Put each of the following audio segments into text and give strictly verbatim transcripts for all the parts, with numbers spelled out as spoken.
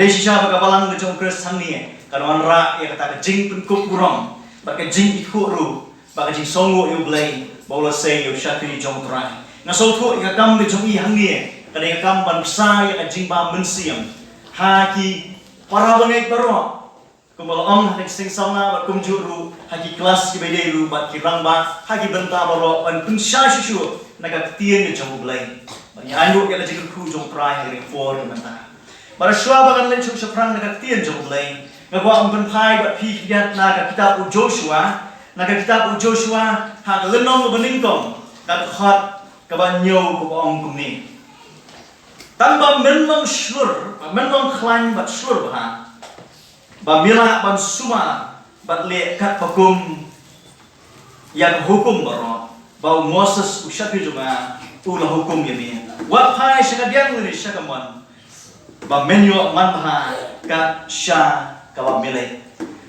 Dei shisha ba ka balang ka jong u Khrist hangne kan wanrah ïa kata ka jingpynkup burom bad ka jingithuh ruh bad ka jingsngewnguh ïa U Blei ba u la sei ïa u shakri jong U Trai. Nga sngewthuh ïa ka kam ka jong i hangne ka dei ka kam ban bsa ïa ka jingbam mynsiem ha ki para bangeit baroh. Kumba la ong ha ka Jingseng Samla bad kumjuh ruh ha ki klas kiba ïadei ruh bad ki rangbah ha ki bynta baroh ban pynshai shuh shuh na ka ktien ka jong U Blei. Bad ngi ainguh ïa ka jingkyrkhu jong U Trai ha kane ka por ka mynta. Bad shuwa ba ngan leit shuh shaphrang na ka ktien jong U Blei, nga kwah ban pynphai bad phi khyndiat na ka kitab u Joshua, na ka kitab u Joshua ha ka lynnong kaba nyngkong, ka dkhot kaba hynñiew kaba ong kumne. Tang ba men long shlur, ba men long khlaiñ bad shlur bha, ba me lah ban sumar bad leh katba kum ïa ka hukum baroh ba u Moses u shakri jong nga u la hukum ïa me. Wat phai sha ka diang lane sha ka mon, ba men ïoh manbha kat sha kaba me leit.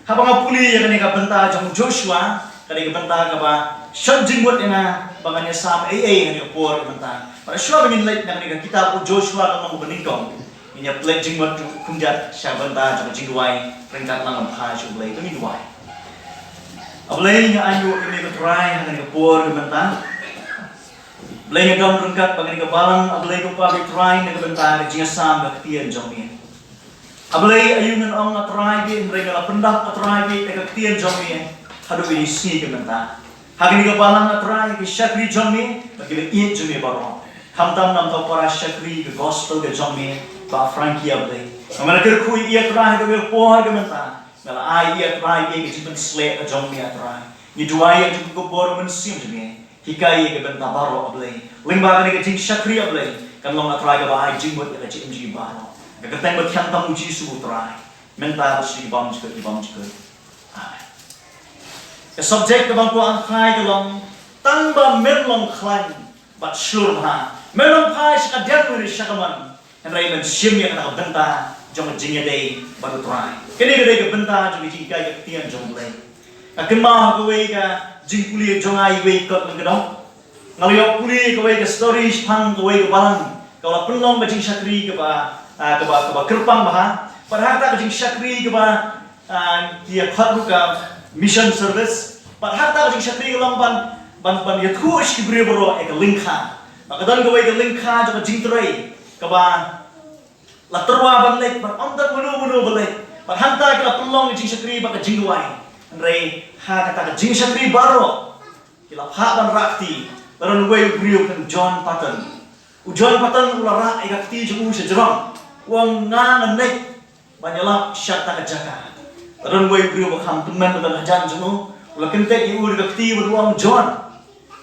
Haba nga pule ïa kane ka bynta jong u Joshua, kane ka bynta kaba shon jingmut ïa nga ba ngan ïasam ei ei ha kane ka por ka bynta. Bad shuwa ba ngin leit na kane ka kitab u Joshua ka lynnong kaba nyngkong, ngin ïa pynleit jingmut khyndiat sha ka bynta jong ka jingduwai ryngkat lang ban phai sha U Blei. To ngin duwai. A Blei, nga ainguh ïa me ko Trai ha kane ka por ka bynta. Blei, nga don ryngkat bad kane ka balang, A Blei ko Kpa Blei Trai, na ka bynta ka jingïasam ka ktien jong me. A Blei, aïu ngan ong A Trai, hynrei nga la pyndap A Trai ïa ka ktien jong me haduh kine ki sngi ka bynta. Ha kane ka balang A Trai, ki shakri jong me bad kiba ïeit jong me baroh, khamtam na ka bynta u para shakri ka gospel ka jong me, Bah Frankie, A Blei. Nga la kyrkhu ïa i A Trai ha kane ka por ka bynta. Nga la ai ïa i A Trai ïa ka jingpynsleh ka jong me A Trai. Ngi duwai ïa ka jingkyrkhu bor mynsiem jong me. Hikai ïa ka bynta baroh A Blei. Lyngba kane ka jingshakri A Blei, kan long A Trai kaba ai jingmut ïa ka jingim jong ngi baroh. Ka kyrteng ba thiang tang u Jisu U Trai. Mynta bad sha ki bymjukut ki bymjukut. Amen. Ka subject kaba nga kwah ban phai ka long, tang ba men long khlaiñ bad shlur bha, men long phai sha ka diang lane sha ka mon, hynrei men shim ïa kata ka bynta jong ka jingïadei bad U Trai. Kane ka dei ka bynta jong ka jinghikai ka ktien jong U Blei. Nga kynmaw ha kawei ka jingpule jong nga ïa iwei i kot lyngkdong. Nga la ïoh pule ïa kawei ka story shaphang kawei ka balang kaba la pynlong ka jingshakri kaba, ah, kaba, kaba kyrpang bha. Bad ha kata ka jingshakri kaba, ah, ki ïa khot ruh ka mission service. Bad ha kata ka jingshakri ka long ban, ban, ban ïathuh sha ki briew baroh ïa ka lyngkha. Bad ka don kawei ka lyngkha jong ka jingtrei kaba la tyrwa ban leit, bad ym don mano mano ba leit. Bad hangta ki la pynlong ka jingshakri bad ka jingduwai. Hynrei ha kata ka jingshakri baroh, ki la phah ban rah kti. La don uwei u briew u kyrteng John Patton. U John Patton u la rah ïa ka kti jong u sha jrong. U ong, nga ngan leit ban ïalap sha kata ka jaka. La don uwei u briew ba kham tymmen ba don hajan jong u. U la kyntait ïa u da ka kti bad u ong, John,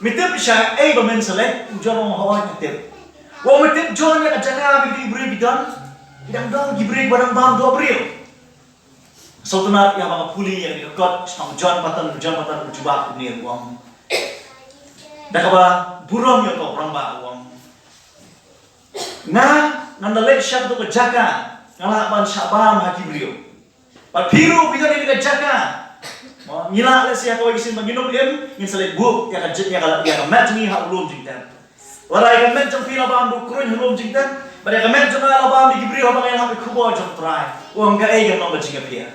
me tip shaei ba men sa leit? U John u ong, hooid nga tip. U ong, me tip John ïa ka jaka ba kine ki briew ki don? Ki dang don ki briew ba dang bam dohbriew. Sngewtynnat ïa ba nga pule ïa kane ka kot shaphang u John Patton, u John Patton u jubab kumne, u ong, da kaba burom ïa uto u rangbah, u ong, nga, ngan da leit sha kato ka jaka, nga lah ban shah bam ha ki briew. Bad phi ruh phi don ïa kane ka jaka. Mo, ngi lah lehse ha kawei ka sien ba ngin ym im, ngin sa leit buh ïa ka j-, ïa ka, ïa ka met jong ngi ha u lum jingtep. Lada ïa ka met jong phi la bam da u kruiñ ha lum jingtep, bad ïa ka met jong nga la bam da ki briew haba nga ïalap ïa ka khubor jong U Trai, u ong, kaei kan long ka jingïapher?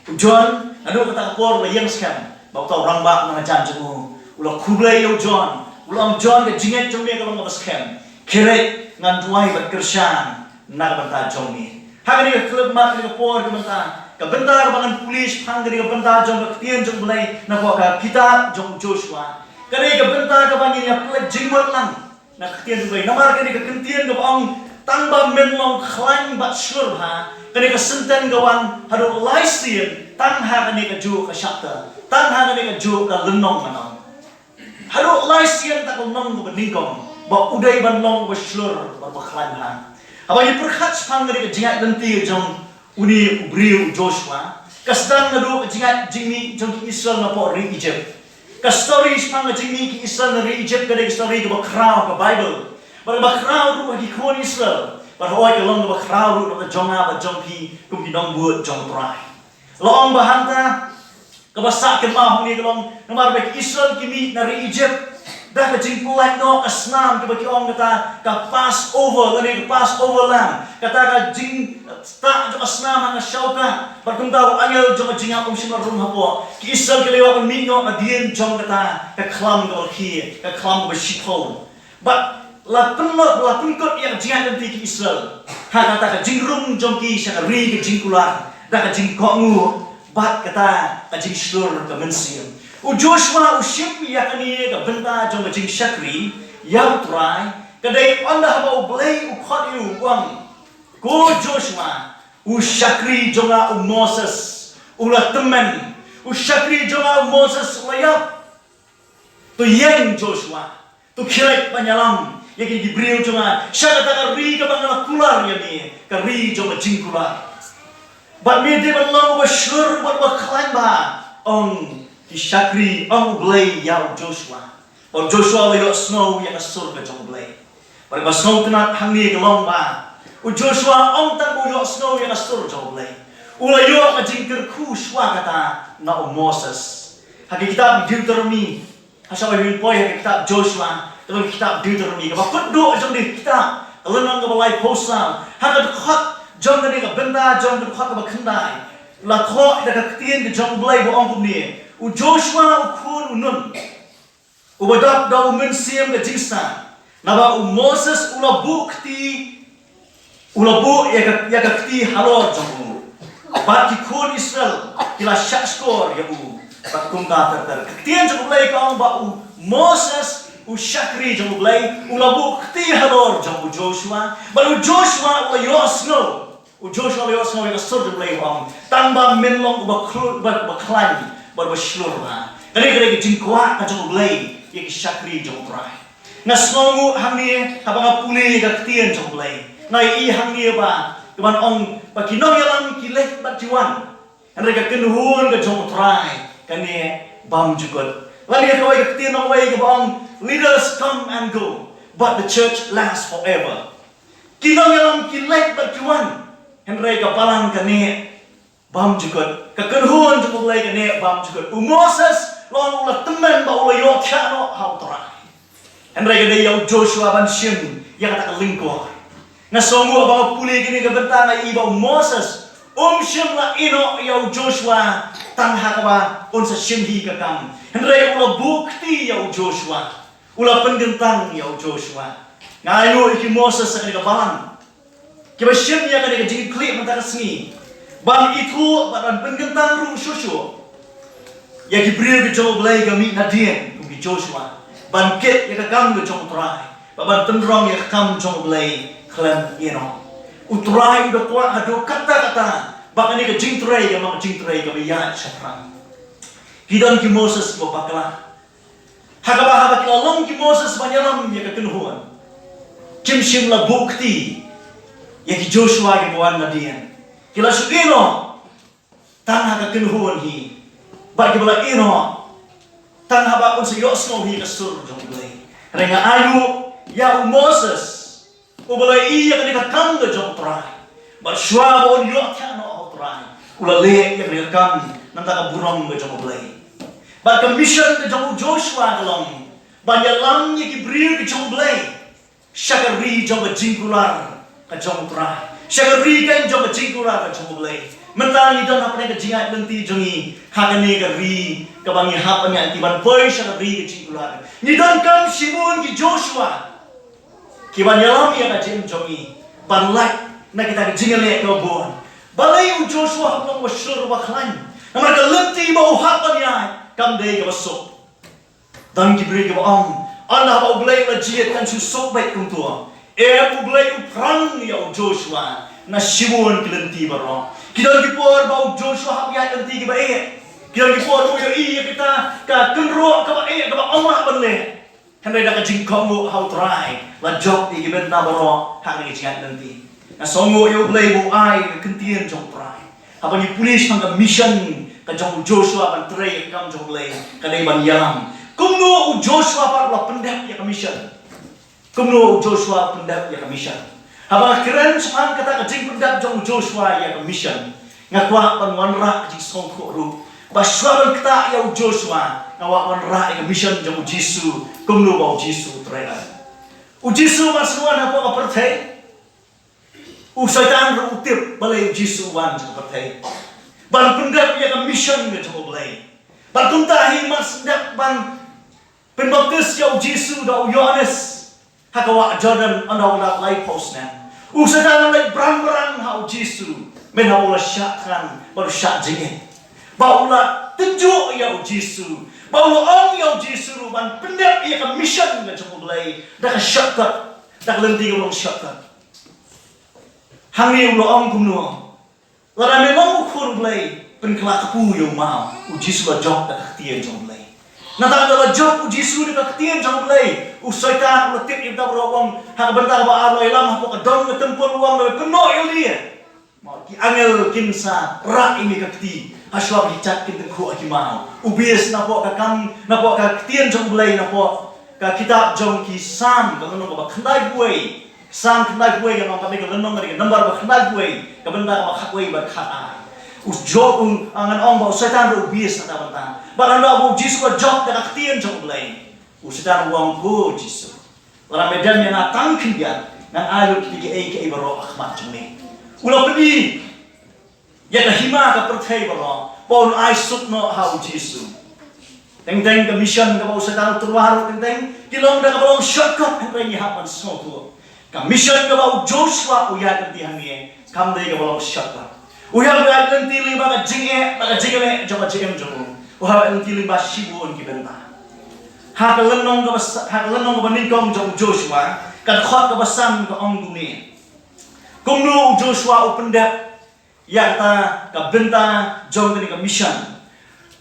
U John, naduh kata ka por u la ïeng skhem ba uto u rangbah u nonghajan jong u. U la khublei ïa u John, u la ong, John, ka jingngeit jong me ka long kaba skhem. Khublei, ngan duwai bad kyrshan na ka bynta jong me. Ha kane ka khyllipmat, kane ka por ka bynta, ka bynta kaba ngan pule shaphang kane ka bynta jong ka ktien jong U Blei na ka kitab jong u Joshua, ka dei ka bynta kaba ngin ïa pynleit jingmut lang na ka ktien jong U Blei. Namar kane ka ktien kaba ong, tang ba men long khlaiñ bad shlur bha, kane ka senten ka wan haduh lai sien tang ha kane kajuh ka chapter, tang ha kane kajuh ka lynnong, ngan ong. Haduh lai sien tang ka lynnong kaba nyngkong, ba u dei ban long uba shlur bad uba khlaiñ bha. Haba ngi pyrkhat shaphang kane ka jingïaid lynti jong une u briew u Joshua, ka sdang naduh ka jingïaid jingmih jong ki Israel napoh ri Egypt. Ka story shaphang ka jingmih ki Israel na ri Egypt ka dei ka story kaba khraw ha ka Bible. Bad kaba khraw ruh ha ki khun Israel. Bad hooid, ka long kaba khraw ruh na ka bynta jong nga bad jong phi kum ki nongbud jong U Trai. La ong ba hangta, kaba sah kynmaw hangne ka long, namar ba ki Israel ki mih na ri Egypt, Da ka jingpynlait noh ka snam kaba ki ong kata ka Passover, lane ka Passover lamb, kata ka jingstad jong ka snam ha ka shauka. Bad kumta u angel jong ka jingïap um shym la rung hapoh. Ki Israel ki la ïoh ban mih noh hadien jong kata ka khlam kaba khie, ka khlam kaba shiphew. Bad la pynlot, la pynkut ïa ka jingïaid lynti ki Israel ha kata ka jingrung jong ki sha ka ri ka jingkular da ka jingkohnguh bad kata ka jingshlur ka mynsiem. U Joshua u shim ïa kane ka bynta jong ka jingshakri ïa U Trai, ka dei ynda haba U Blei u khot ïa u, u ong, "Ko Joshua, u shakri jong nga u Moses u la tymmen, u shakri jong nga u Moses u la ïap. To ïeng Joshua, to khie leit ban ïalam ïa ki briew jong nga sha kata ka ri kaba nga la kular ïa me, ka ri jong ka jingkular. Bad me dei ban long uba shlur bad uba khlaiñ bha." Ong ki shakri, ong U Blei ïa u Joshua. Bad u Joshua u la ïohsngew ïa ka sur ka jong U Blei. Bad kaba sngewtynnat hangne ka long ba u Joshua ym tang ba u ïohsngew ïa ka sur jong U Blei, u la ïoh ka jingkyrkhu shuwa kata na u Moses. Ha ka kitab Deuteronomi, ha sha ba ngin poi ha ka kitab Joshua, ka long ka kitab Deuteronomi, kaba kut duh jong ka kitab, ka lynnong kaba laiphew saw, ha ka dkhot jong kane ka bynta jong ka dkhot kaba khyndai, la thoh da ka ktien ka jong U Blei ba ong kumne: U Joshua u khun u Nun, uba dap da u mynsiem ka jingstad, naba u Moses u la buh kti, u la buh ïa ka, ïa ka kti halor jong u, bad ki khun Israel ki la shahshkor ïa u. Bad kumta ter ter. Ka ktien jong U Blei ka ong ba u Moses, u shakri jong U Blei, u la buh kti halor jong u Joshua, bad u Joshua u la ïohsngew. U Joshua u la ïohsngew ïa ka sur jong U Blei u ong, tang ba men long uba khlur, uba, uba khlaiñ bad uba shlur bha. Kane ka dei ka jingkwah ka jong U Blei ïa ki shakri jong U Trai. Nga sngewnguh hangne haba nga pule ïa ka ktien jong U Blei, nga ïohi hangne ba, ka ban ong ba ki nongïalam ki leit bad ki wan, hynrei ka kynhun ka jong U Trai ka neh bymjukut. Lane kawei ka ktien nongwei kaba ong, "Leaders come and go, but the church lasts forever." Ki nongïalam ki leit bad ki wan, hynrei ka balang ka neh bymjukut. Ka kynhun jong U Blei ka neh bymjukut. U Moses long u la tymmen ba u la ïohthiah noh ha U Trai. Hynrei ka dei ïa u Joshua ban shim ïa kata ka lyngkor. Nga sngewnguh ba nga pule kane ka bynta nga ïohi ba u Moses um shym la ïehnoh ïa u Joshua tang ha kaba un sa shim hi ka kam, hynrei u la buh kti ïa u Joshua. U la pynkyntang ïa u Joshua. Nga ïohi ïa ki Moses ha kane ka balang kiba shim ïa kane ka jingkitkhlieh mynta ka sngi ban ithuh bad ban pynkyntang ruh shuh shuh ïa ki briew ki jong U Blei kiba mih nadien kum ki Joshua ban kit ïa ka kam ka jong U Trai bad ban pynrong ïa ka kam jong U Blei khlem ïehnoh. U Trai u da kwah haduh katta katta ba kane ka jingtrei ka long ka jingtrei kaba ïaid shaphrang. Ki don ki Moses kiba bakla. Ha kaba haba ki la long ki Moses ban ïalam ïa ka kynhun, kim shym la buh kti ïa ki Joshua kiba wan nadien. Ki la shu ïehnoh tang ha ka kynhun hi, bad kiba la ïehnoh tang haba un sa ïohsngew hi ka sur jong U Blei. Hynrei nga ainguh ïa u Moses, uba la ïohi ïa kane ka kam ka jong U Trai. Bad shuwa ba un ïohthiah noh ha U Trai, u la leh ïa kane ka kam na ka bynta ka burom ka jong U Blei. Bad ka mission ka jong u Joshua ka long ban ïalam ïa ki briew ka jong U Blei sha ka ri jong ka jingkular ka jong U Trai, sha ka ri ka jong ka jingkular ka jong U Blei. Mynta ngi don hapdeng ka jingïaid lynti jong ngi ha kane ka ri kaba ngi hap ban ïaid lynti ban poi sha ka ri ka jingkular. Ngi donkam shibun ki Joshua kiban ïalam ïa ka jingim jong ngi ban lait na kita ki jingïaleh kiba bun. Balei u Joshua hap long uba shlur uba khlaiñ? Namar ka lynti ba u hap ban ïaid kam dei kaba suk. Don ki briew kiba ong, ynda haba U Blei u la jied kan shu suk beit kumto. Em, U Blei u phrang ïa u Joshua na shibun ki lynti baroh. Ki don ki por ba u Joshua hap ïaid lynti kiba eh. Ki don ki por ba u ïohi ïa kita ka kynroh kaba eh kaba ym lah ban leh. Hynrei da ka jingkohnguh ha U Trai la jop ïa ki bynta baroh ha kane ka jingïaid lynti. Nga sngewnguh ïa U Blei ba u ai ka ktien jong U Trai. Haba ngi pule shaphang ka mission ka jong u Joshua ban trei ïa ka kam jong U Blei, ka dei ban ïalam. Kumno u Joshua pat u la pyndep ïa ka mission? Kumno u Joshua u pyndep ïa ka mission? Haba nga kren shaphang kata ka jingpyndep jong u Joshua ïa ka mission, nga kwah ban wanrah ka jingsngewthuh ruh Ba shuwa ban ktah ïa u Joshua, nga kwah ban rah ïa ka mission jong u Jisu, kumno ba u Jisu u trei. U Jisu mar shu wan hapoh ka pyrthei, u Soitan ruh u tip balei u Jisu u wan sha ka pyrthei. Ban pyndep ïa ka mission ka jong U Blei. Bad kumta hi mar shu dep ban pynbaptis ïa u Jisu da u Ïoannis ha ka wah Jordan, ynda u la laiphew snem, u Soitan u la leit bran bran ha u Jisu, mynba u la shah khlaiñ bad u shah jingeh. Ba u la tynjuh ïa u Jisu, ba u la ong ïa u Jisu ruh ban pyndep ïa ka mission ka jong U Blei da ka shortcut, da ka lynti kaba long shortcut. Hangne u la ong kumno? Lada me long u Khun U Blei, pynkylla kpu ïa u maw. U Jisu la jop da ka ktien jong U Blei. Nangta ynda la jop u Jisu da ka ktien jong U Blei, u Soitan u la tip ïa kata baroh, u ong ha ka bynta kaba ar, la ïalam hapoh ka dong ka templ, u ong, lada pynnoh ïa lade, ma ki angel kin sa rah ïa me ka kti, ha shuwa ba ki jat kin tyngkhuh ha ki maw. U base napoh ka kam, napoh ka ktien jong U Blei, napoh ka kitab jong ki Salm, ka lynnong kaba khyndaiphew wei. Salm khyndaiphew wei, ka ong, ka dei ka lynnong, ka dei ka nambar ba khyndaiphew wei, ka bynta kaba khatwei bad khatar. U Jo-, u, ah, ngan ong ba u Soitan ruh u base na kata ka bynta. Bad ynda u Jisu u jop da ka ktien jong U Blei, u Soitan u ong, ko Jisu, lada me dem ïa nga tang khyndiat, ngan ai lut ïa kiei kiei baroh ha khmat jong me. U la pyni ïa ka hima ka pyrthei baroh ba un ai suk noh ha u Jisu. Teng teng ka mission kaba u Soitan u tyrwa ruh teng teng ki long da kaba long shortcut, hynrei ngi hap ban sngewthuh, ka mission kaba u Joshua u ïaid lynti hangne kam dei kaba long shortcut. U hap ïaid lynti lyngba ka jingeh bad ka jingeh jong ka jingim jong u. U hap ïaid lynti lyngba shibun ki bynta. Ha ka lynnong kaba sa-, ha ka lynnong kaba nyngkong jong u Joshua, ka dkhot kaba san ka ong kumne. Kumno u Joshua u pyndep ïa kata ka bynta jong kane ka mission.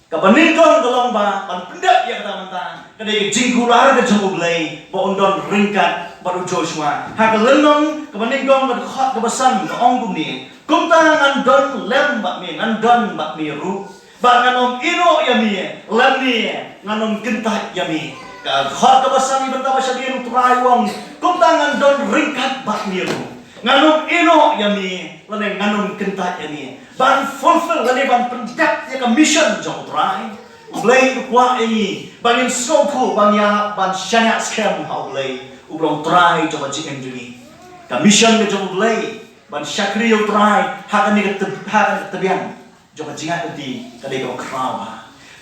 Kaba nyngkong ka long ba ban pyndep ïa kata ka bynta ka dei ka jingkular ka jong U Blei ba un don ryngkat bad u Joshua. Ha ka lynnong kaba nyngkong ka dkhot kaba san ka ong kumne, kumta ngan don lem bad me, ngan don bad me ruh. Bad ngan ym ïehnoh ïa me, lymne ngan ym kyntait ïa me. Ka dkhot kaba san, ïa bynta ba shadien u Trai u ong, kumta ngan don ryngkat bad me ruh. Ngan ym ïehnoh ïa me, lane ngan ym kyntait ïa me. Ban fulfill lane ban pyndep ïa ka mission jong u Trai, U Blei u kwah ïa ngi ba ngin sngewthuh, ba ngin ïa, ban shaniah skhem ha U Blei, u ba long Trai jong ka jingim jong ngi. Ka mission ka jong U Blei ban shakri ïa u Trai ha kane ka teb-, ha kane ka tbian jong ka jingïaid lynti ka dei kaba khraw bha.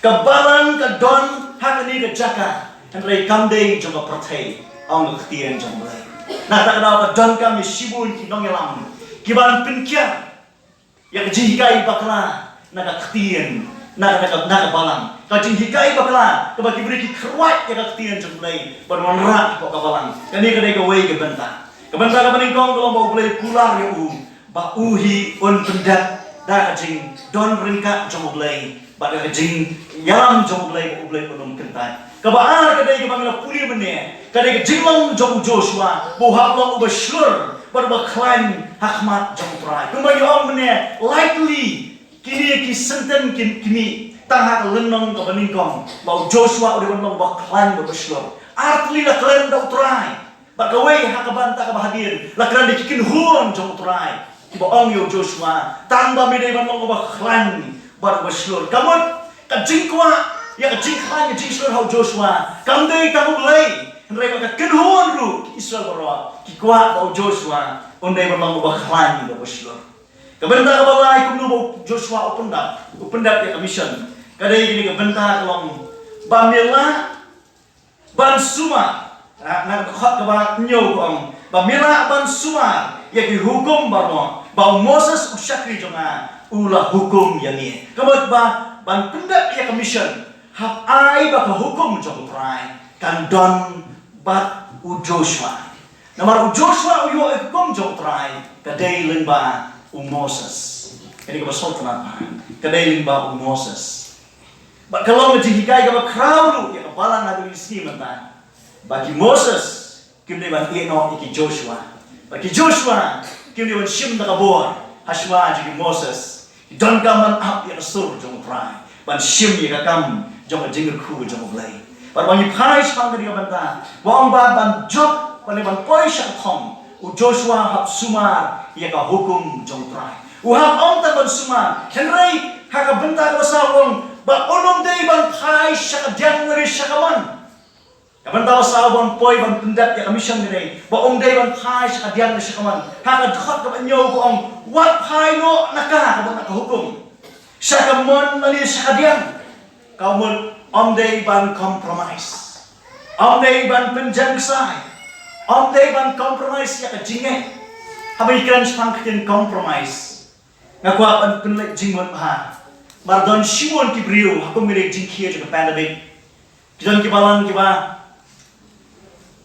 Ka balang ka don ha kane ka jaka, hynrei kam dei jong ka pyrthei, ong ka ktien jong U Blei. Na kata ka daw ka donkam ïa shibun ki nongïalam kiban pynkiar ïa ka jinghikai bakla na ka ktien, na ka, na ka, na ka balang. Ka jinghikai bakla kaba ki briew ki kyrwat ïa ka ktien jong U Blei ban wanrah hapoh ka balang. Kane ka dei kawei ka bynta. Ka bynta kaba nyngkong ka long ba U Blei u kular ïa u ba u hi un pyndep da ka jingdon ryngkat jong U Blei bad ka jingïalam jong U Blei, ba U Blei un ym kyntait. Kaba ar ka dei kaba ngi la pule mynne, ka dei ka jinglong jong u Joshua ba u hap long uba shlur bad uba khlaiñ ha khmat jong U Trai. Kumba ngi ong mynne, likely kine ki sentence ki, ki mih tang ha ka lynnong kaba nyngkong ba u Joshua u dei ban long uba khlaiñ bad uba shlur. Ar tylli la kren da U Trai. Bad kawei ha ka bynta kaba hadien, la kren da ki kynhun jong U Trai kiba ong ïa u Joshua, tang ba me dei ban long uba khlaiñ bad uba shlur. Ka mut ka jingkwah ïa ka jingkhlaiñ, ka jingshlur ha u Joshua kam dei tang U Blei, hynrei ba ka kynhun ruh ki Israel baroh ki kwah ba u Joshua un dei ban long uba khlaiñ bad uba shlur. Ka bynta kaba lai, kumno ba u Joshua u pyndep, u pyndep ïa ka mission, ka dei kane ka bynta ka long ba me lah ban sumar. Na, na ka dkhot kaba hynñiew ka ong ba me lah ban sumar ïa ki hukum baroh ba u Moses u shakri jong nga u la hukum ïa me. Ka mut ba ban pyndep ïa ka mission hap ai ba ka hukum jong U Trai kan don bad u Joshua. Namar u Joshua u ïoh ïa ka hukum jong U Trai ka dei lyngba u Moses. Kane kaba sngewtynnat bha, ka dei lyngba u Moses. Bad ka long ka jinghikai kaba khraw ruh ïa ka balang ha kine ki sngi mynta, ba ki Moses kim dei ban ïehnoh ïa ki Joshua, ba ki Joshua kim dei ban shim da ka bor ha shuwa jong ki Moses. Ki donkam ban ap ïa ka sur jong U Trai, ban shim ïa ka kam jong ka jingkyrkhu jong U Blei. Bad ba ngi phai shaphang kane ka bynta, ba ong ba ban jop, ban, ban poi sha ka thong, u Joshua hap sumar ïa ka hukum jong U Trai. U hap ym tang ban sumar, hynrei ha ka bynta kaba saw u ong ba un ym dei ban phai sha ka diang lane sha ka mon. Ka bynta ba saw ban poi ban pyndep ïa ka mission ka dei ba un ym dei ban phai sha ka diang lane sha ka mon. Ha ka dkhot kaba hynñiew ka ong, wat phai noh na ka, kaba na ka hukum, sha ka mon lane sha ka diang. Ka mut ym dei ban compromise. Ym dei ban pynjemsai. Ym dei ban compromise ïa ka jingngeit. Haba ngi kren shaphang ka ktien compromise, nga kwah ban pynleit jingmut bha. Namar don shibun ki briew ha kum kane ka jingkhia jong ka pandemic. Ki don ki balang kiba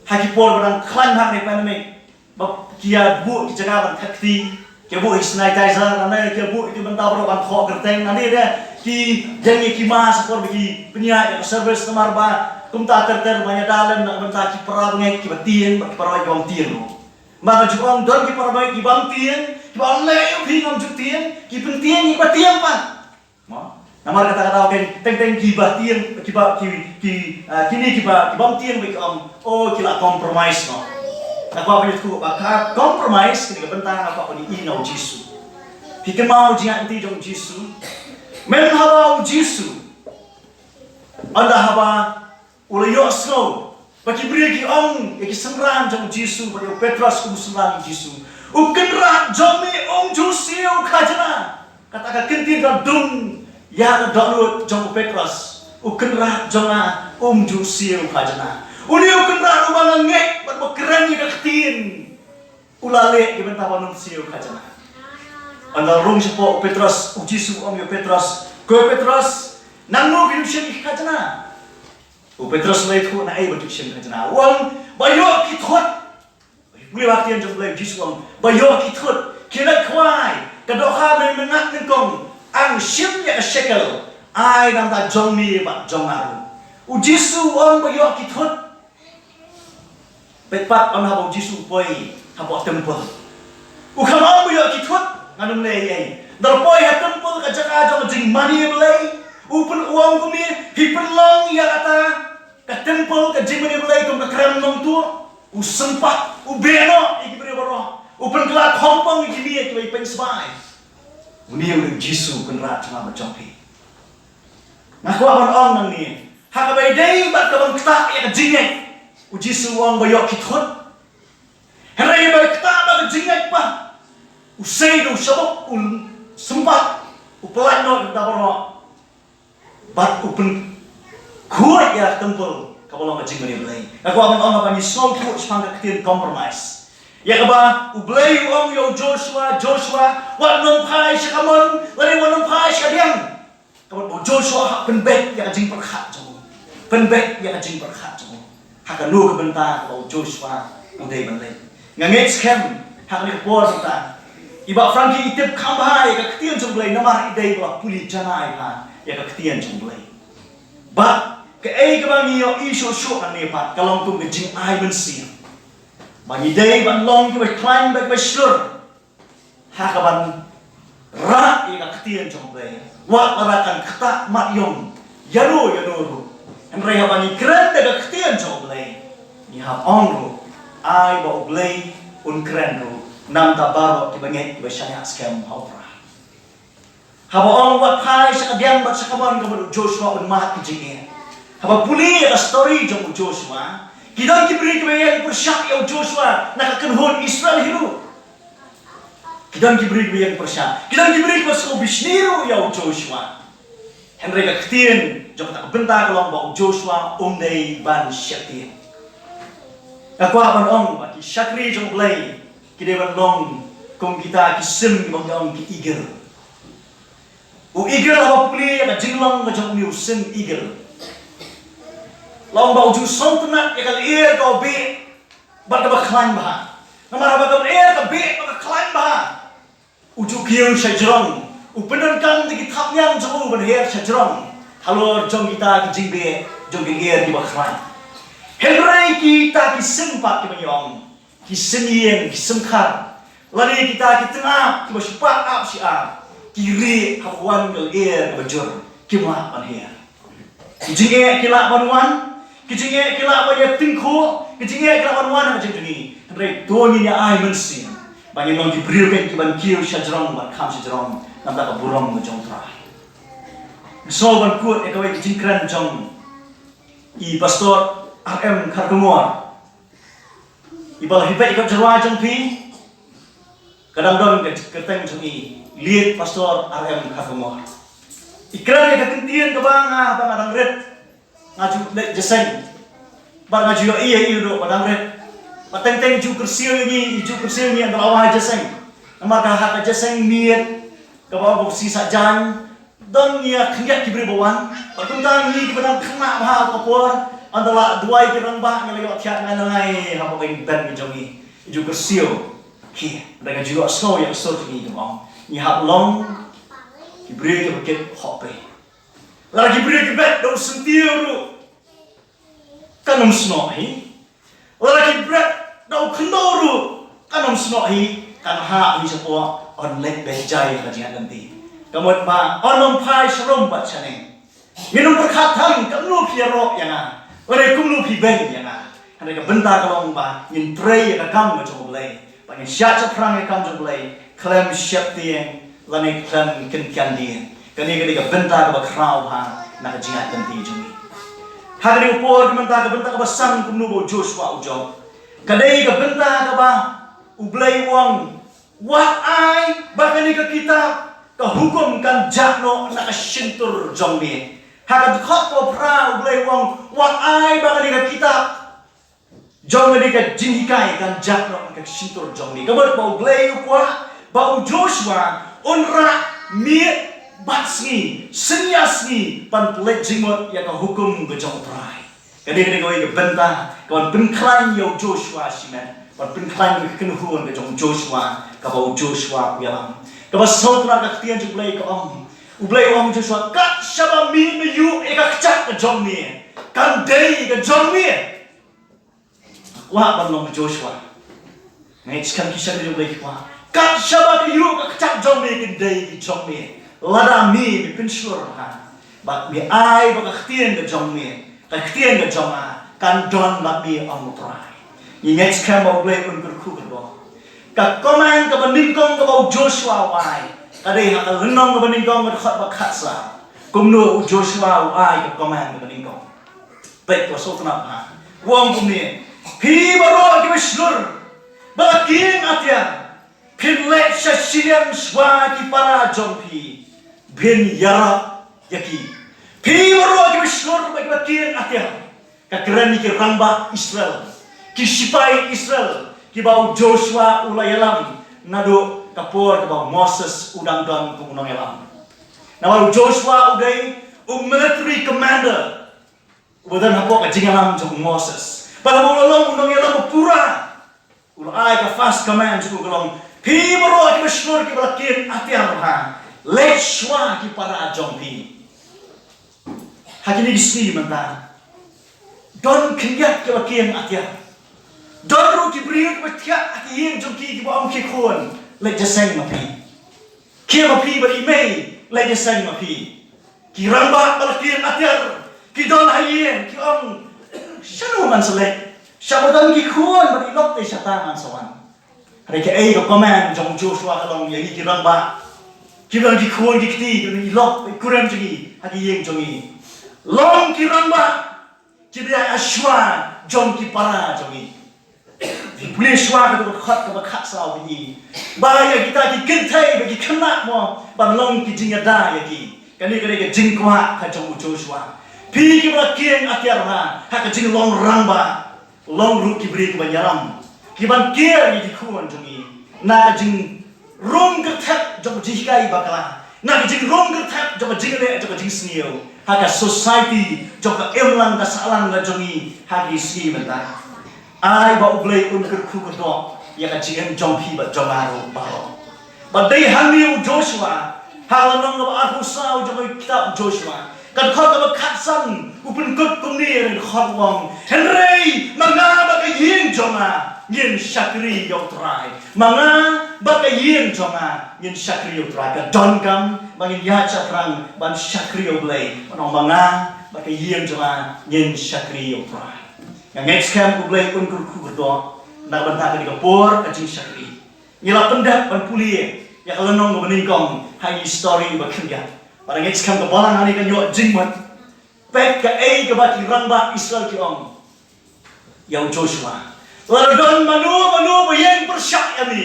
ha ki por ba dang khlaiñ ha kane ka pandemic, ba ki ïa buh ki jaka ban thep kti, ki ïa buh ki sanitizer, nangne ki ïa buh ki bynta baroh ban thoh kyrteng, nangne de ki ïeng ïa ki mask ha por ba ki pynïaid ïa ka service. Namar ba kumta ter ter ba ïa da lem na ka bynta ki para bangeit kiba tieng bad ki para bangeit ki bym tieng ruh. Namar ka jubab, don ki para bangeit ki bym tieng, kiba ong leh ïa u phi ngam ju tieng, ki pyntieng ïa kiba tieng pat. Mo? Namar kata ka daw, teng teng kiba tieng, kiba ki ki, ah, kine kiba ki bym tieng ba ki ong, oh, ki la compromise, mo. Nga kwah ban ïathuh ba ka compromise kane ka bynta nga kwah ban ïohi na u Jisu. Phi kynmaw jingïaid lynti jong u Jisu? Mynhaba u Jisu, ynda haba u la ïohsngew ba ki briew ki ong ïa ki synran jong u Jisu bad ïa u Petros kum u synran jong u Jisu, u Kynrad jong me um ju siew khajna. Kata ka kyntien ka dung ïa ka dohnud jong u Petros. U Kynrad jong nga um ju siew khajna. Une u Kynrad uba nga ngeit bad ba kren ïa ka ktien, u la leh ïa ka bynta ban ym siew khajna. Ynda la rung shapoh u Petros, u Jisu u ong ïa u Petros, ko Petros, nangno phi ju shim ïa ki khajna? U Petros u la ïathuh na ei ba u ju shim khajna. U ong, ba ïoh ki thut. Pule ha ka ktien jong u Blei, u Jisu u ong, ba ïoh ki thut, ki leit khwai, ka dohkha mynmiet nyngkong, ang shim ïa ka shekel, ai na ka bynta jong me bad jong nga ruh. U Jisu u ong ba ïoh ki thut. Peit pat, ynda haba u Jisu u poi hapoh temple, u khlem ong ba ïoh ki thut, ngan ym leh ei ei. Ynda la poi ha temple, ka jaka jong ka jingmane Blei, u pyn, u ong kumne, phi pynlong ïa kata ka temple, ka jingmane Blei, kum ka krem nongtuh. U sympat, u beh noh ïa ki briew baroh, u pynkylla khongpong ïa ki miej kiba ïa pynshai. Une u dei u Jisu, u Kynrad jong nga bad jong phi. Nga kwah ban ong nangne, ha kaba ïadei bad ka ban ktah ïa ka jingngeit, u Jisu u ong ba ïoh ki thut. Hynrei haba ktah bad ka jingngeit pat, u sei da u shabuk, u sympat, u pyllait noh ïa kata baroh. Bad u pynkhuid ïa ka temple kaba long ka jingmane Blei. Nga kwah ban ong, haba ngi sngewthuh shaphang ka ktien compromise, ïa kaba u Blei u ong ïa u Joshua, Joshua, wat nym phai sha ka mon lane wat nym phai sha ka diang. Kaba u Joshua u hap pynbeit ïa ka jingpyrkhat jong u. Pynbeit ïa ka jingpyrkhat jong u. Ha kano ka bynta kaba u Joshua u dei ban leit? Nga ngeit skhem ha kane ka por mynta, i Bah Frankie i tip kham bha ïa ka ktien jong u Blei namar i dei ba la pule janai bha ïa ka ktien jong u Blei. Bad kaei kaba ngi ïohi shuh shuh hangne pat ka long kum ka jingai mynsiem ba ngi dei ban long kiba khlaiñ bad kiba shlur ha ka ban rah ïa ka ktien jong u Blei. Wat la kan ktah mat ïong ïano ïano ruh, hynrei haba ngi kren da ka ktien jong u Blei, ngi hap ong ruh, ai ba u Blei un kren ruh na ka bynta baroh kiba ngeit, kiba shaniah skhem ha u Trai. Haba ong wat phai sha ka diang bad sha ka mon, ka mut u Joshua un mad ki jingeh. Haba pule ïa ka story jong u Joshua, ki don ki briew kiba ïeng pyrshah ïa u Joshua na ka kynhun Israel hi ruh. Ki don ki briew kiba ïeng pyrshah. Ki don ki briew kiba sngewbishni ruh ïa u Joshua. Hynrei ka ktien jong kata ka bynta ka long ba u Joshua um dei ban sheptieng. Nga kwah ban ong ba ki shakri jong u Blei ki dei ban long kum kita ki sim kiba ngi ong ki eagle. U eagle, haba pule ïa ka jinglong ka jong une u sim eagle, la ong ba u ju sngewtynnat ïa ka lyer kaba beh bad kaba khlaiñ bha. Namar haba ka lyer ka beh bad ka khlaiñ bha, u ju kiew shajrong, u pyndonkam da ki thapniang jong u ban her shajrong halor jong kita ki jingbeh jong ki lyer kiba khlaiñ. Hynrei kita ki sim pat kiba ngi ong ki sim ïing, ki sim khar, lane kita ki tyngab kiba shu pang ap shi ap, ki rieh haba wan ka lyer kaba jur, kim lah ban her. Ki jingeh ki lah ban wan, ki jingeh ki lah ban ïa tyngkhuh, ki jingeh ki lah ban wan ha ka jingim jong ngi. Hynrei to ngin ïa ai mynsiem ba ngin long ki briew kiban kiew shajrong bad kham shajrong na ka bynta ka burom ka jong u Trai. Sngewbha ban kut ïa kawei ka jingkren jong i Pastor R M Kharkongor. I ba la phi peit ïa ka jingrwai jong phi, ka dang don ka kyrteng jong i, Late Pastor R M Kharkongor. I kren ïa ka ktien kaba nga, ba nga dang rit, nga ju leit jingïaseng. Bad nga ju ïohi ïa i ruh ba dang rit. Bad teng teng i ju kyrsiew ïa ngi, i ju kyrsiew ïa ngi ynda la wai jingïaseng. Namar ka ha ka jingïaseng miet kaba u Busi Saitjaiñ, don ngi ïa khyndiat ki briew ba wan. Bad kumta ngi kiba dang khynnah bha ha ka por, ynda la duwai ki rangbah ngi la ïoh thiah ngai na ngai hapoh ka ïing bad ngi jong ngi. I ju kyrsiew. Ki, da ka ju ïohsngew ïa ka sur jong ngi, ki ong, ngi hap long ki briew kiba kit hok pei. Lada ki briew ki bret da u syntiew ruh, kan ym snoh hi. Lada ki bret da u khyndew ruh, kan ym snoh hi. Kan hap hi shapoh, yn leit beit jai ha ka jingïaid lynti. Ka mut ba yn ym phai sharum bad shaneng. Ngin ym pyrkhat than kumno phi ïaroh ïa nga, lane kumno phi beiñ ïa nga. Hynrei ka bynta ka long ba ngin trei ïa ka kam ka jong U Blei. Ba ngin shah shaphrang ïa ka kam jong U Blei khlem sheptieng lane khlem kyntian dieng. Kane ka dei ka bynta kaba khraw bha na ka jingïaid lynti jong ngi. Ha kane ka por, ka bynta, ka bynta kaba san kumno ba u Joshua u jop, ka dei ka bynta kaba U Blei u ong, wat ai ba kane ka kitab ka hukum kan jah noh na ka shyntur jong me. Ha ka dkhot kaba phra U Blei u ong, wat ai ba kane ka kitab jong kane ka jinghikai kan jah noh na ka shyntur jong me. Ka mut ba U Blei u kwah ba u Joshua un rah miet bad sngi, synñia sngi, ban pynleit jingmut ïa ka hukum ka jong U Trai. Ka dei, ka dei kawei ka bynta kaban pynkhlaiñ ïa u Joshua shimet, ban pynkhlaiñ ïa ka kynhun ka jong u Joshua, kaba u Joshua u ïalam. Kaba sawdong ka ktien jong U Blei ka ong, U Blei u ong Joshua, kat shaba me me ïuh ïa ka kjat ka jong me, kan dei ka jong me. Kwah ban long Joshua. Ngeit skhem ki shakri jong U Blei ki kwah. Kat shaba ki ïuh ka kjat jong me, kin dei ki jong me. Lada me, me pynshlur ha, bad me ai ba ka ktien ka jong me, ka ktien ka jong nga, kan don bad me, ong U Trai. Ngi ngeit skhem ba U Blei un kyrkhu kyrdoh. Ka command kaba nyngkong kaba u Joshua u ai, ka dei ha ka lynnong kaba nyngkong ka dkhot ba khatsaw. Kumno u Joshua u ai ka command kaba nyngkong? Peit ka sawdong ha. U ong kumne, phi baroh kiba shlur ba la kieng atiar, phin leit sha shiliang shuwa ki para jong phi, phin ïarap ïa ki. Phi baroh kiba shlur ba kiba kieng atiar. Ka kren ïa ki rangbah Israel, ki shipai Israel kiba u Joshua u la ïalam naduh ka por kaba u Moses u dang don kum u nongïalam. Namar u Joshua u dei u military commander uba don hapoh ka jingïalam jong u Moses. Bad haba u la long u nongïalam ba pura, u la ai ka first command jong u ka long, phi baroh kiba shlur kiba la kieng atiar ha, leit shuwa ki para jong phi. Ha kine ki sngi mynta, don khyndiat kiba kieng atiar. Don ruh ki briew kiba thiah ha ki ïing jong ki kiba ong, ki khun, leit jingïaseng ma phi. Ki ma phi bad i mei, leit jingïaseng ma phi. Ki rangbah ba la kieng atiar ki don ha ïing, ki ong, shano ngan sa leit? Shaba don ki khun bad i lok te shata ngan sa wan. Hynrei kaei ka command jong u Joshua ka long ïa ngi ki rangbah, kiba don ki khun ki kti, kiba don i lok i kurim jong ngi ha ki ïing jong ngi, long ki rangbah kiba ïaid shuwa jong ki para jong ngi. Phi pule shuwa ka dkhot kaba khatsaw, phi i ba ïa kita ki kynthei bad ki khynnah mo, ban long ki jingïada ïa ki. Kane ka dei ka jingkwah ka jong u Joshua. Phi kiba la kieng atiar ha, ha ka jinglong rangbah, long ruh ki briew kiban ïalam, kiban care ïa ki khun jong ngi na ka jingrung kyrthep jong ka jinghikai bakla, na ka jingrung kyrthep jong ka jingleh jong ka jingsniew ha ka society jong ka imlang ka sahlang ka jong ngi ha ki sngi mynta. Ai ba U Blei un kyrkhu kyrdoh ïa ka jingim jong phi bad jong nga ruh baroh. Bad dei hangne u Joshua, ha ka lynnong kaba arphew saw jong ka kitab Joshua, ka dkhot kaba khatsan, u pynkut kumne, ka dkhot u ong, hynrei ma nga bad ka ïing jong nga ngin shakri ïa U Trai. Ma nga bad ka ïing jong nga ngin shakri ïa U Trai. Ka donkam ba ngin ïaid shaphrang ban shakri ïa U Blei. Ban ong, ma nga bad ka ïing jong nga ngin shakri ïa U Trai. Nga ngeit skhem U Blei un kyrkhu kyrdoh na ka bynta kane ka por ka jingshakri. Ngi la pyndep ban pule ïa ka lynnong kaba nyngkong ha i story ba khyndiat. Para ngeit skhem ka balang hangne kan ïoh jingmut. Peit kaei kaba ki rangbah Israel ki ong ïa u Joshua. Lada don mano mano ba ïeng pyrshah ïa me,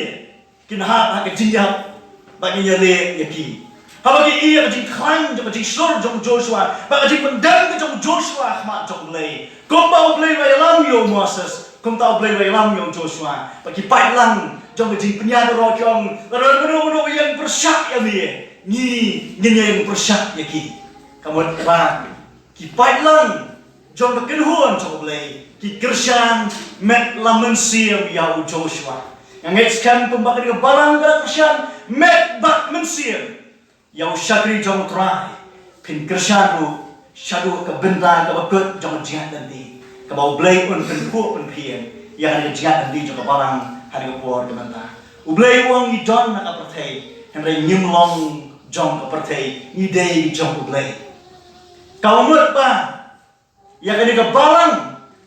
kin hap ha ka jingïap, ba ngin ïaleh ïa ki. Haba ki ïohi ïa ka jingkhlaiñ jong ka jingshlur jong u Joshua, bad ka jingpyndem ka jong u Joshua ha khmat jong U Blei, kumba U Blei u la ïalam ïa u Moses, kumta U Blei u la ïalam ïa u Joshua. Bad ki paidlang jong ka jingpynïaid baroh ki ong, lada don mano mano ba ïeng pyrshah ïa me, ngi, ngin ïeng pyrshah ïa ki. Ka mut ba ki paidlang jong ka kynhun jong U Blei ki kyrshan met la mynsiem ïa u Joshua. Nga ngeit skhem kumba kane ka balang ka la kyrshan met bad mynsiem ïa u shakri jong U Trai, phin kyrshan ruh shaduh ka bynta kaba kut jong ka jingïaid lynti, kaba U Blei un pynkup pynphieng ïa kane ka jingïaid lynti jong ka balang ha kane ka por ka mynta. U Blei u ong ngi don ha ka pyrthei, hynrei ngim long jong ka pyrthei, ngi dei jong U Blei. Ka mut ba ïa kane ka balang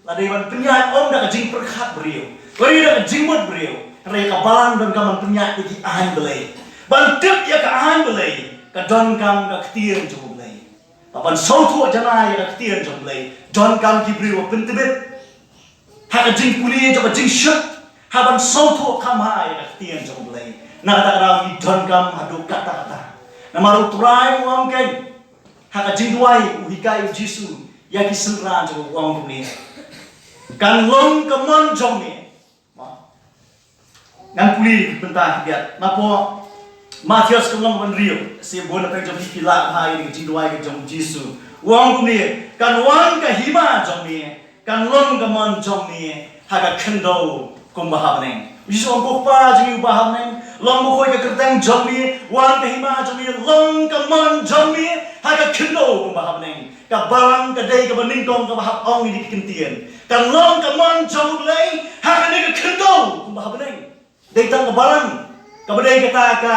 la dei ban pynïaid ym da ka jingpyrkhat briew, la dei da ka jingmut briew, hynrei ka balang donkam ban pynïaid da ki aiñ Blei. Ban tip ïa ka aiñ Blei ka donkam ka ktien jong U Blei. Ba ban sngewthuh janai ïa ka ktien jong U Blei donkam ki briew ba pyntbit ha ka jingpule jong ka jingshut, ha ban sngewthuh kham bha ïa ka ktien jong U Blei. Na kata ka daw ngi donkam haduh katta katta. Namar U Trai u ong keiñ ha ka jingduwai u hikai u Jisu ïa ki synran jong u, u ong kumne, kan long ka mon jong me. Ngan pule ki bynta kiba biang napoh Mathaios ka lynnong ba hynriew, sha bun na pdeng jong phi ki lah bha ïa ka jingduwai ka jong u Jisu. U ong kumne, kan wan ka hima jong me, kan long ka mon jong me ha ka khyndew kumba ha bneng. U Jisu u ong, ko Kpa jong ngi uba ha bneng, long bakhuid ka kyrteng jong me, wan ka hima jong me, long ka mon jong me ha ka khyndew kumba ha bneng. Ka balang ka dei kaba nyngkong kaba hap ong ïa kine ki kyntien. Kan long ka mon jong U Blei ha kane ka khyndew kumba ha bneng. Dei tang ka balang kaba dei kata ka,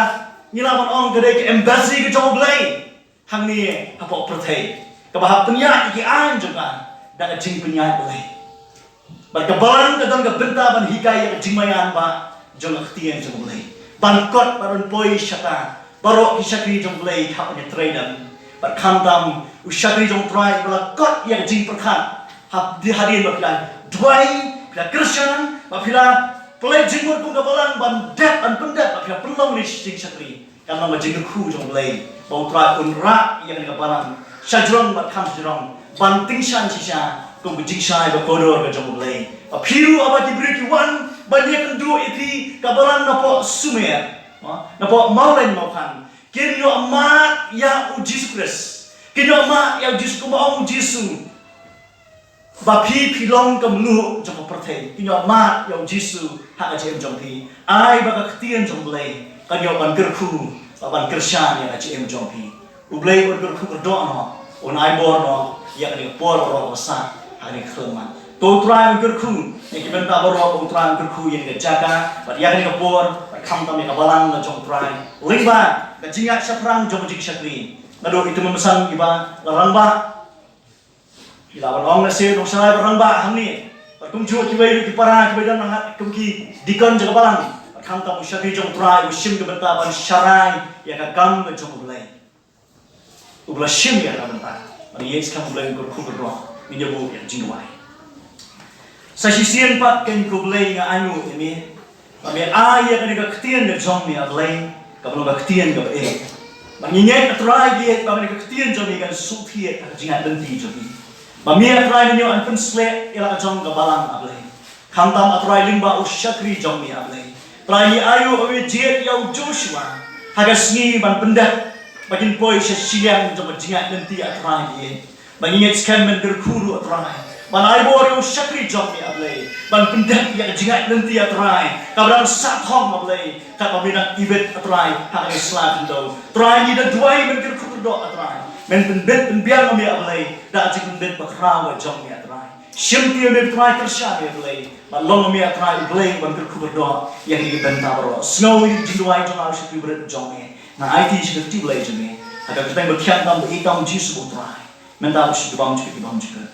ngi lah ban ong ka dei ka embassy ka jong U Blei hangne hapoh pyrthei, kaba hap pynïaid ïa ki aiñ jong ka da ka jingpynïaid Blei. Bad ka balang ka don ka bynta ban hikai ïa ka jingmaïan ba jong ka ktien jong U Blei, ban kot bad ban poi shata. Baroh ki shakri jong U Blei ki hap ban ïatrei dang. Bad khamtam u shakri jong U Trai uba la kot ïa ka jingpyrkhat, hap di hadien ba phi la duwai, phi la kyrshan, ba phi la pynleit jingmut kum ka balang ban dep, ban pyndep, ba phi la pynlong ïa ka jingshakri. Kan long ka jingkyrkhu jong U Blei ba U Trai un rah ïa kane ka balang shajrong bad kham shajrong ban tyngshaiñ shisha kum ka jingshai bakordor ka jong U Blei. Ba phi ruh haba ki briew ki wan ban ïakynduh ïa phi, ka balang napoh Sumer, napoh Mawlein Mawkhan, kin ïoh mad ïa u Jisu Khrist. Kin ïoh mad ïa u Jisu kumba ong u Jisu ba phi, phi long ka mluh jong ka pyrthei. Kin ïoh mad ïa u Jisu ha ka jingim jong phi. Ai ba ka ktien jong U Blei kan ïoh ban kyrkhu, ba ban kyrshan ïa ka jingim jong phi. U Blei un kyrkhu kyrdoh noh, un ai bor noh ïa kane ka por baroh kaba sah ha kane ka khyllipmat. Ko U Trai un kyrkhu ïa ki bynta baroh, ko U Trai un kyrkhu ïa kane ka jaka bad ïa kane ka por, bad khamtam ïa ka balang ka jong U Trai. Lyngba ka jingïaid shaphrang jong ka jingshakri, naduh ïa ki tymmen basan kiba la rangbah, ki la wan ong na sha u nongsharai ba rangbah hangne, bad kumjuh kiwei ruh ki para kiba don hangne kum ki dikon jong ka balang. Bad khamtam u shakri jong U Trai uba shim ka bynta ban sharai ïa ka kam ka jong U Blei, uba la shim ïa ka bynta. Bad ngi ïeit skhem U Blei un kyrkhu kyrdoh. Ngin ïa buh ïa ka jingduwai. Sa shisien pat keiñ ko Blei nga ainguh ïa me ba me ai ïa kane ka ktien ka jong me, A Blei, kaba long ka ktien kaba ïeit. Bad ngi ngeit, A Trai, ngi ïeit ba kane ka ktien jong me kan shu thied ha ka jingïaid lynti jong ngi. Ba me, A Trai, me ïoh ban pynsleh ïa la ka jong ka balang, A Blei. Khamtam, A Trai, lyngba u shakri jong me, A Blei. Trai, ngi ainguh ba me jied ïa u Joshua ha ka sngi ban pyndep ba kin poi sha shiliang jong ka jingïaid lynti, A Trai, ngi ïeit. Ba ngi ngeit skhem men kyrkhu ruh, A Trai, ban ai bor ïa u shakri jong me, A Blei, ban pyndep ïa ka jingïaid lynti, A Trai, kaba dang sah thong, A Blei, katba me dang ibit, A Trai, ha kane ka sla khyndew. Trai, ngi da duwai men kyrkhu kyrdoh, A Trai, men pynbit pynbiang ïa me, A Blei, da ka jingpynbit bakhraw ka jong me, A Trai. Shim ïa me, A Trai, kyrshan ïa me, A Blei, bad long ïa me, A Trai, U Blei ban kyrkhu kyrdoh ïa kine ki bynta baroh. Sngew ïa ka jingduwai jong nga, U Shakri Barit jong me. Nga aiti sha ka kti U Blei jong me ha ka kyrteng ba khia tam ba ïeit tam, Jisu U Trai. Mynta bad sha ki bymjukut ki bymjukut.